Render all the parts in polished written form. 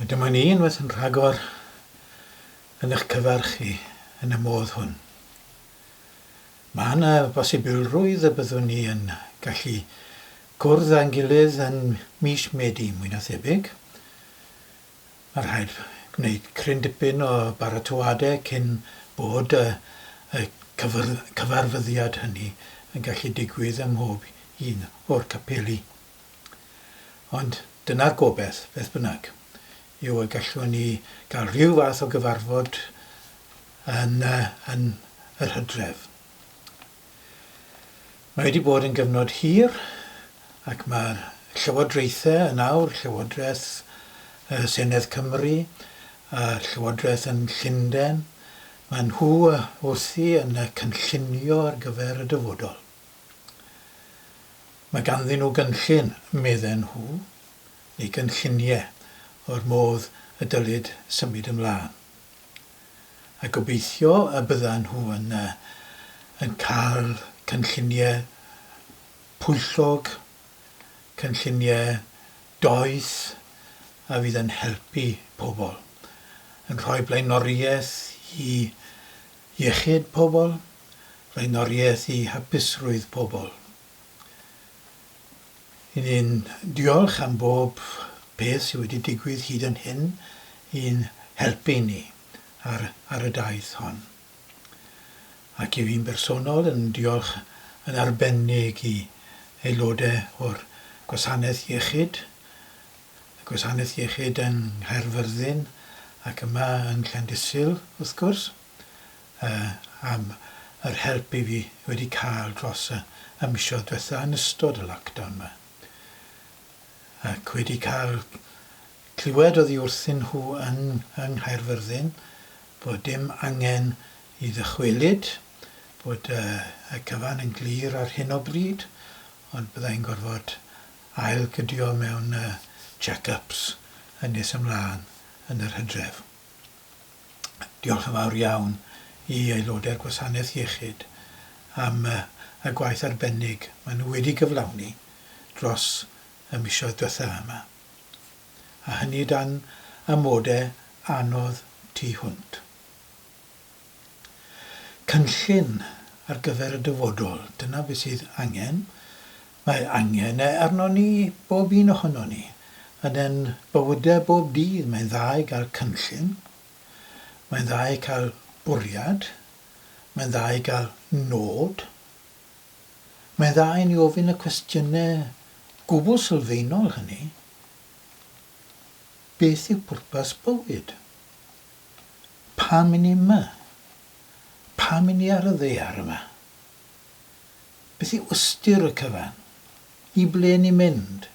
A dyma ni unwaith yn rhagor yn eich cyfarch chi yn y modd hwn. Mae yna bosibilrwydd y byddwn ni yn gallu cwrdd â'n gilydd yn mis Medi, mwy na thebyg. Mae rhaid gwneud cryn dipyn o baratoadau cyn bod y, y cyfarfyddiad hynny yn gallu digwydd ym mhob un o'r capeli. Ond dyna'r gobaith, beth bynnag, yw y gallwn ni gael rhyw fath o gyfarfod yn, yn yr hydref. Mae wedi bod yn gyfnod hir ac mae'r llywodraethau yn awr, Llywodraeth Senedd Cymru a Llywodraeth yn Llundain, maen nhw wrthi yn cynllunio ar gyfer y dyfodol. Mae ganddyn nhw gynllun, medden nhw, neu gynlluniau, o'r modd y dylid symud ymlaen. A gobeithio y byddan nhw yn yn cael cynlluniau pwyllog, cynlluniau doeth a fydd yn helpu pobl, yn rhoi blaenoriaeth i iechyd pobl, flaenoriaeth i hapusrwydd pobl. I ni'n diolch am bob peth sydd wedi digwydd hyd yn hyn i'n helpu ni ar, ar y daith hon. Ac i fi'n bersonol yn diolch yn arbennig i aelodau o'r Gwasanaeth Iechyd, y Gwasanaeth Iechyd yng Nghaerfyrddin ac yma yn Llandysul, wrth gwrs. am yr help i fi wedi cael dros y y misoedd diwetha yn ystod y lockdown 'ma. Ac wedi cael clywed oddi wrthyn nhw yn yng Nghaerfyrddin bod dim angen i ddychwelyd, bod y y cyfan yn glir ar hyn o bryd, ond byddai'n gorfod ail-gydio mewn check-ups yn nes ymlaen yn yr hydref. Diolch yn fawr iawn i aelodau'r Gwasanaeth Iechyd am y gwaith arbennig maen nhw wedi gyflawni dros y misoedd diwethaf yma, a hynny dan amodau anodd tu hwnt. Cynllun ar gyfer y dyfodol, dyna beth sydd angen. Mae angen e arnon ni, bob un ohonon ni, yn ein bywydau bob dydd. Mae'n dda i gael cynllun, mae'n dda i cael bwriad, mae'n dda i gael nod. Mae'n dda i ni ofyn y cwestiynau gwbl sylfaenol hynny, beth yw pwrpas bywyd? Pam i ni yma? Pam i ni ar y ddaear yma? Beth yw ystyr y cyfan? I ble ni'n mynd?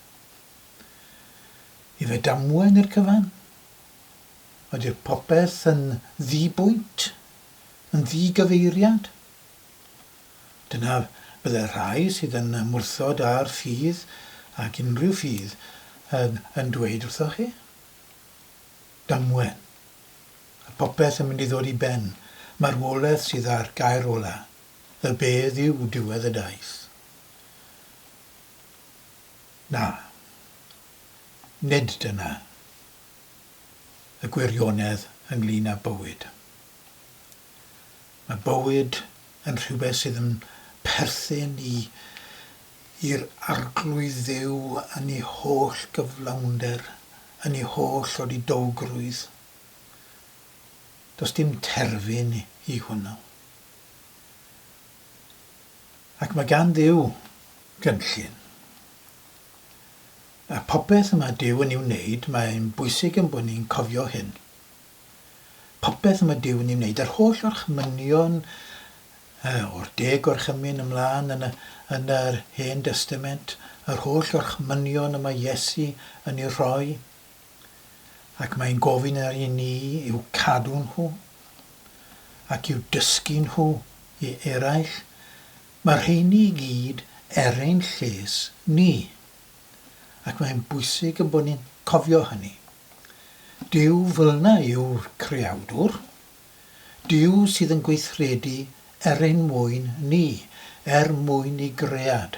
Ife damwain yw'r cyfan? Ydy'r popeth yn ddi-bwynt? Yn ddi-gyfeiriad? Dyna bydde rhai sydd yn ymwrthod â'r ffydd ac unrhyw ffydd yn, yn dweud wrthoch chi. Damwain. A popeth yn mynd i ddod i ben. Marwolaeth sydd â'r gair ola. Y bedd yw diwedd y daith. Na. Nid dyna y gwirionedd ynglŷn â bywyd. Mae bywyd yn rhywbeth sydd yn perthyn i i'r Arglwydd Dduw yn ei holl gyflawnder, yn ei holl odidowgrwydd. Does dim terfyn i hwnnw. Ac mae gan Dduw gynllun. A popeth y mae Duw yn ei wneud, mae'n bwysig ein bod ni'n cofio hyn. Popeth y mae Duw yn ei wneud, yr holl orchmynion o'r Deg Gorchymyn ymlaen yn y, yn yr Hen Destament, yr holl orchmynion y mae Iesu yn eu rhoi, ac mae'n gofyn i ni i'w cadw nhw ac i'w dysgu nhw i eraill, mae'r rheini i gyd er ein lles ni. Ac mae'n bwysig ein bod ni'n cofio hynny. Duw fel'na yw'r creawdwr. Duw sydd yn gweithredu er ein mwyn ni, er mwyn i gread,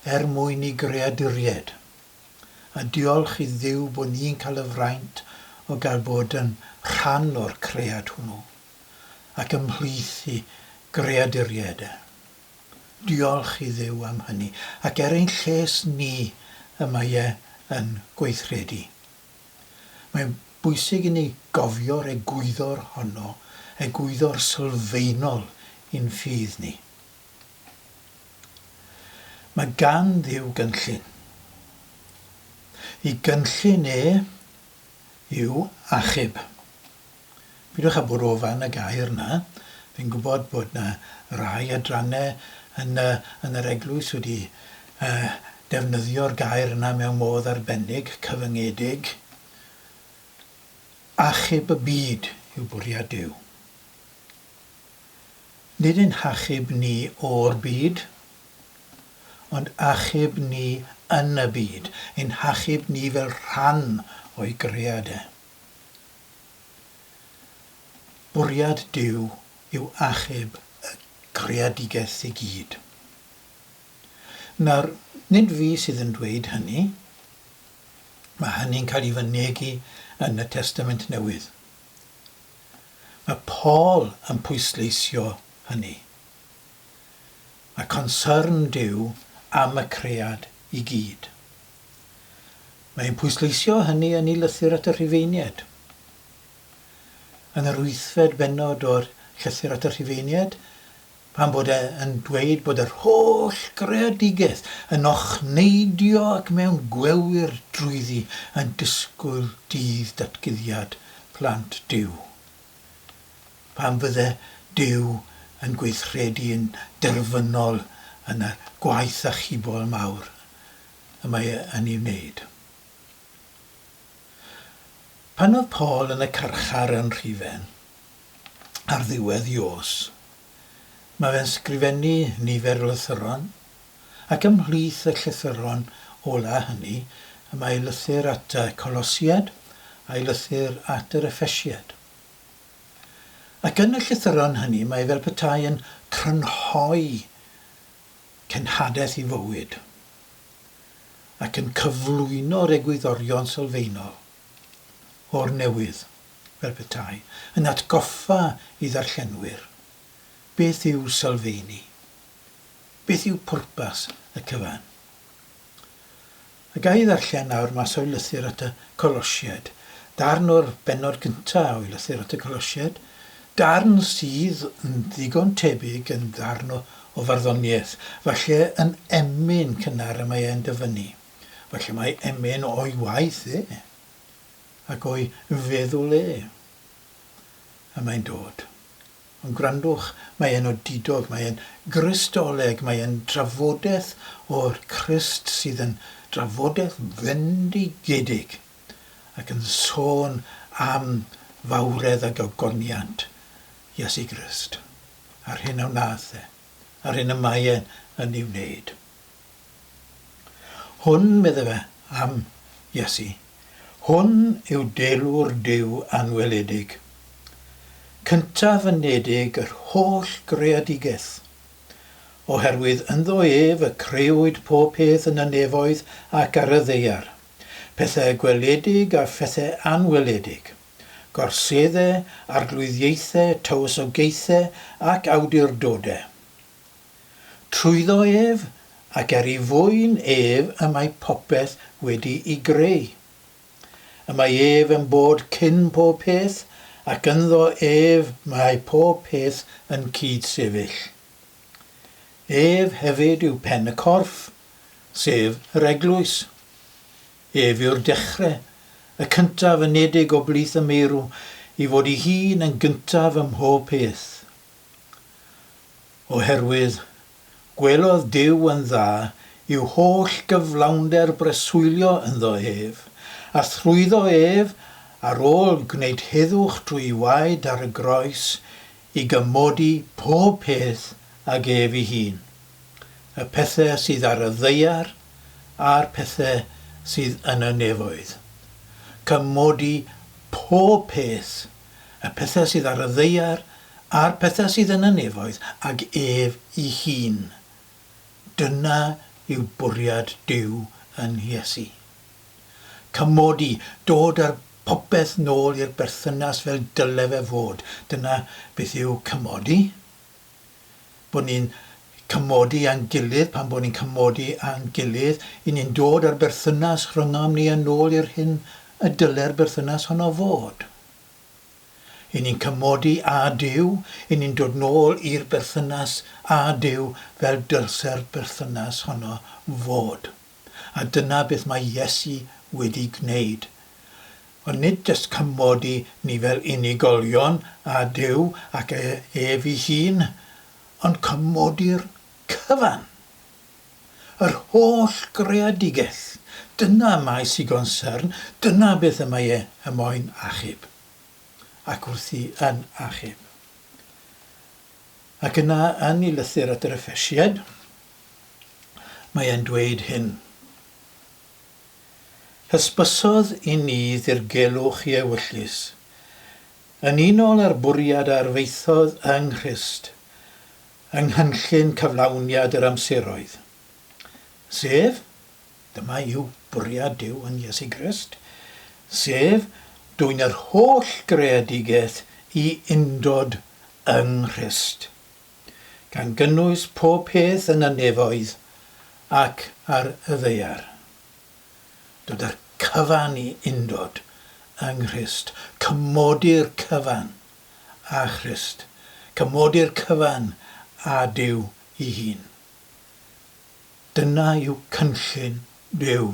er mwyn i greaduried. A diolch i Dduw bod ni'n cael y fraint o gael bod yn rhan o'r cread hwnnw ac ymhlith i greaduriaid e. Diolch i Dduw am hynny, ac er ein lles ni y mae e yn gweithredu. Mae'n bwysig i ni gofio'r egwyddor honno, egwyddor sylfaenol i'n ffydd ni. Mae gan Dduw gynllun. I gynllun e yw achub. Peidiwch â bod ofan y gair 'na. Fi'n gwybod bod 'na rai adrannau yn y, yn yr eglwys wedi uh, defnyddio'r gair yna mewn modd arbennig, cyfyngedig. Achub y byd yw bwriad Duw. Nid ein hachub ni o'r byd, ond achub ni yn y byd, ein hachub ni fel rhan o'i gread e. Bwriad Duw yw achub y greadigaeth i gyd. Nawr, nid fi sydd yn dweud hynny. Mae hynny'n cael ei fynegi yn y Testament Newydd. Mae Paul yn pwysleisio hynny. Mae consyrn Duw am y cread i gyd. Mae'n pwysleisio hynny yn ei lythyr at y Rhufeiniaid. Yn yr wythfed bennod o'r llythyr at y Rhufeiniaid, pan bod e yn dweud bod yr holl greadigaeth yn ochneidio ac mewn gwewyr drwyddi yn disgwyl dydd datguddiad plant Duw. Pan fydde Duw yn gweithredu yn derfynol yn y gwaith achubol mawr y mae e yn ei wneud. Pan oedd Paul yn y carchar yn Rhufain, ar ddiwedd ei oes, mae fe'n sgrifennu nifer o lythyron, ac ymhlith y llythyron ola hynny y mae ei lythyr at y Colosiaid a'i lythyr at yr Effesiaid. Ac yn y llythyron hynny mae fel petai yn crynhoi cenhadaeth i fywyd, ac yn cyflwyno'r egwyddorion sylfaenol o'r newydd, fel petai, yn atgoffa i ddarllenwyr beth yw sylfeini, beth yw pwrpas y cyfan. A ga i ddarllen nawr mas o'i lythyr at y Colosiaid, darn o'r bennod gynta o'i lythyr at y Colosiaid, darn sydd yn ddigon tebyg yn ddarn o, o farddoniaeth, falle yn emyn cynnar y mae e'n dyfynnu, falle mai emyn o'i waith e, ac o'i feddwl e y mae'n dod. Ond gwrandwch, mae e'n odidog, mae e'n Gristoleg, mae e'n drafodaeth o'r Crist sydd yn drafodaeth fendigedig ac yn sôn am fawredd a gogoniant Iesu Grist, a'r hyn a wnaeth e, a'r hyn y mae e yn ei wneud. Hwn, medde fe, am Iesu, hwn yw delw'r Duw anweledig, cyntaf anedig yr holl greadigaeth, oherwydd ynddo ef y crëwyd pob peth yn y nefoedd ac ar y ddaear, pethau gweledig a phethau anweledig, gorseddau, arglwyddiaethau, tywysogaethau ac awdurdodau. Trwyddo ef, ac er ei fwyn ef y mae popeth wedi i greu. Y mae ef yn bod cyn pob peth, ac ynddo ef mae pob peth yn cyd-sefyll. Ef hefyd yw pen y corff, sef yr eglwys. Ef yw'r dechre, y cyntaf anedig o blith y meirw, i fod ei hun yn gyntaf ym mhob peth. Oherwydd gwelodd Duw yn dda i'w holl gyflawnder breswylio ynddo ef, a thrwyddo ef, ar ôl gwneud heddwch drwy'i waed ar y groes, i gymodi pob peth ag ef ei hun, y pethe sydd ar y ddaear a'r pethe sydd yn y nefoedd. Cymodi pob peth, y pethe sydd ar y ddaear a'r pethau sydd yn y nefoedd ag ef ei hun. Dyna yw bwriad Duw yn Iesu. Cymodi, dod â'r popeth nôl i'r berthynas fel dyle fe fod. Dyna beth yw cymodi. Bod ni'n cymodi â'n gilydd, pan bod ni'n cymodi â'n gilydd, i ni'n dod â'r berthynas rhyngom ni yn ôl i'r hyn y dyle'r berthynas honno fod. I ni'n cymodi â Duw, i ni'n dod nôl i'r berthynas â Duw fel dylse'r berthynas honno fod. A dyna beth mae Iesu wedi gwneud. Ond nid jyst cymodi ni fel unigolion â Duw ac ef ei hun, ond cymodi'r cyfan. Yr holl greadigaeth. Dyna maes i gonsyrn, dyna beth y mae e y moyn achub. Ac wrthi yn achub. Ac yna yn ei lythyr at yr Effesiaid, mae e'n dweud hyn. Hysbysodd i ni ddirgelwch i ewyllys, yn unol â'r bwriad a arfaethodd yng Nghrist, yng nghynllun cyflawniad yr amseroedd. Sef, dyma yw bwriad Duw yn Iesu Grist, sef dwyn yr holl greadigaeth i undod yng Nghrist, gan gynnwys pob peth yn y nefoedd ac ar y ddaear. Dod â'r cyfan i undod yng Nghrist, cymodi'r cyfan â Christ, cymodi'r cyfan â Duw ei hun. Dyna yw cynllun Duw.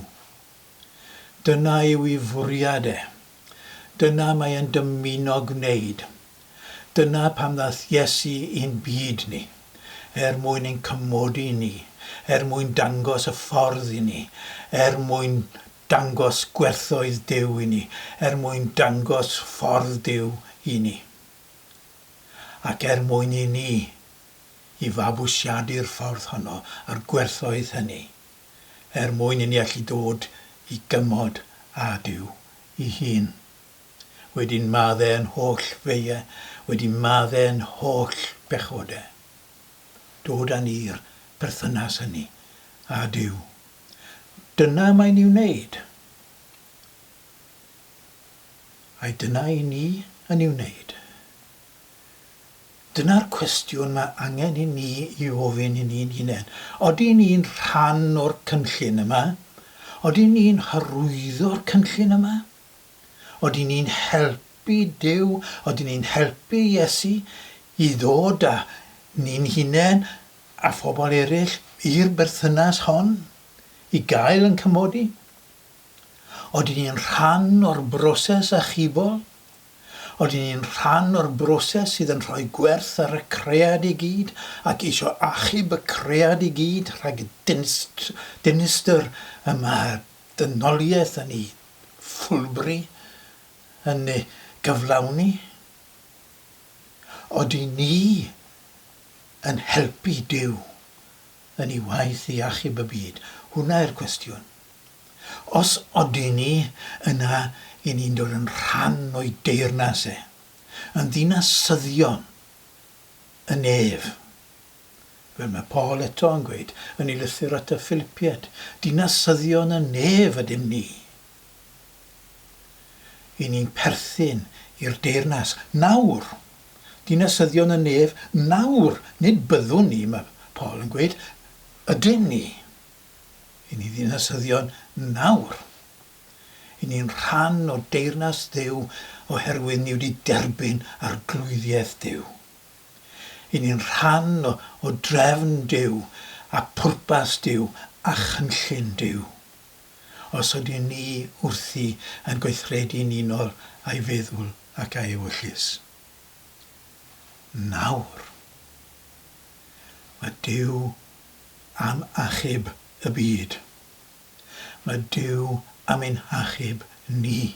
Dyna yw ei fwriad e. Dyna mae e'n dymuno gwneud. Dyna pam ddaeth Iesu i'n byd ni, er mwyn ein cymodi ni, er mwyn dangos y ffordd i ni, er mwyn dangos gwerthoedd Duw i ni, er mwyn dangos ffordd Duw i ni, ac er mwyn i ni i fabwysiadu'r ffordd honno a'r gwerthoedd hynny, er mwyn i ni allu dod i gymod â Duw ei hun. Wedi'n madde yn holl feie, wedi madde yn holl bechode. Dod â ni i'r perthynas hynny â Duw. Dyna mae'n ei wneud. Ai dyna i ni yn ei wneud? Dyna'r cwestiwn mae angen i ni i ofyn i ni'n hunain. Odi ni'n rhan o'r cynllun yma? Odi ni'n hyrwyddo'r cynllun yma? Odi ni'n helpu Duw? Odi ni'n helpu Iesu i ddod â ni'n hunain a phobl eraill i'r berthynas hon, i gael yn cymodi? Odi ni'n rhan o'r broses achubol? Odi ni'n rhan o'r broses sydd yn rhoi gwerth ar y cread i gyd ac eisiau achub y cread i gyd rhag y dinistr y mae dynoliaeth yn ei ffwlbri, yn ei gyflawni? Odi ni yn helpu Duw yn ei waith i achub y byd? Hwnna yw'r cwestiwn. Os odyn ni, yna i ni'n dod yn rhan o'i deyrnas e, yn ddinasyddion y nef. Fel mae Paul eto yn gweud yn ei lythyr at y Philipiaid, dinasyddion y nef ydym ni. I ni'n perthyn i'r deyrnas nawr. Dinasyddion y nef nawr, nid byddwn ni, mae Paul yn gweud, ydyn ni. I ni ddinasyddion nawr. I ni'n rhan o deyrnas Dduw oherwydd ni wedi derbyn arglwyddiaeth Duw. I ni'n rhan o, o drefn Duw a pwrpas Duw a chynllun Duw. Os ydyn ni wrthi yn gweithredu'n unol â'i feddwl ac â'i ewyllys. Nawr. Mae Duw am achub y byd. Mae Duw am ein hachub ni.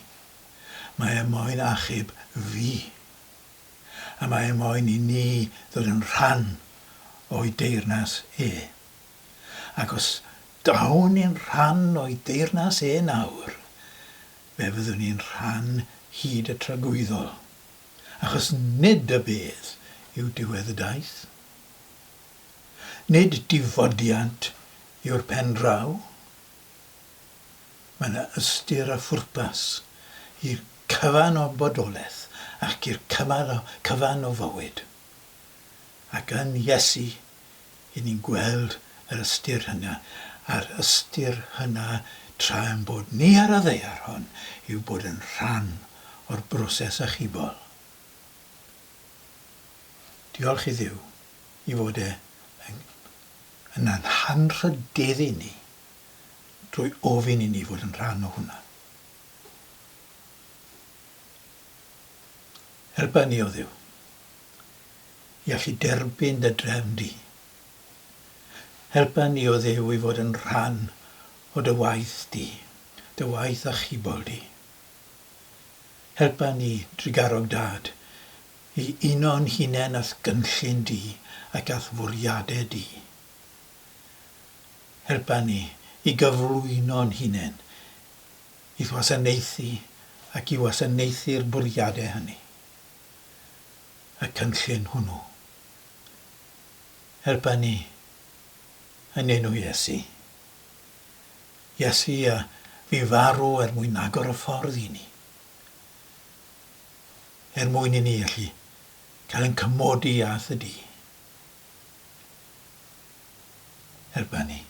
Mae e moyn achub fi. A mae e moyn i ni ddod yn rhan o'i deyrnas e. Ac os dawn ni'n rhan o'i deyrnas e nawr, fe fyddwn ni'n rhan hyd y tragwyddol. Achos nid y bedd yw diwedd y daith. Nid difodiant yw'r pen draw. Mae yna ystyr a phwrpas i'r cyfan o bodolaeth ac i'r cymal o, cyfan o fywyd. Ac yn Iesu, i ni'n gweld yr ystyr hynna, a'r ystyr hynna tra ein bod ni ar y ddaear hon yw bod yn rhan o'r broses achubol. Diolch i Dduw i fod e yn, yn ein hanrhydeddu ni drwy ofyn i ni fod yn rhan o hwnna. Helpa ni, o Dduw, i allu derbyn dy drefn di. Helpa ni, o Dduw, i fod yn rhan o dy waith di, dy waith achubol di. Helpa ni, drugarog Dad, i uno'n hunain â'th gynllun di ac â'th fwriadau di. Helpa ni i gyflwyno'n hunain i'th wasanaethu ac i wasanaethu'r bwriadau hynny, y cynllun hwnnw. Helpa ni yn enw Iesu. Iesu a fu farw er mwyn agor y ffordd i ni. Er mwyn i ni allu cael ein cymodi â thŷ di. Helpa ni.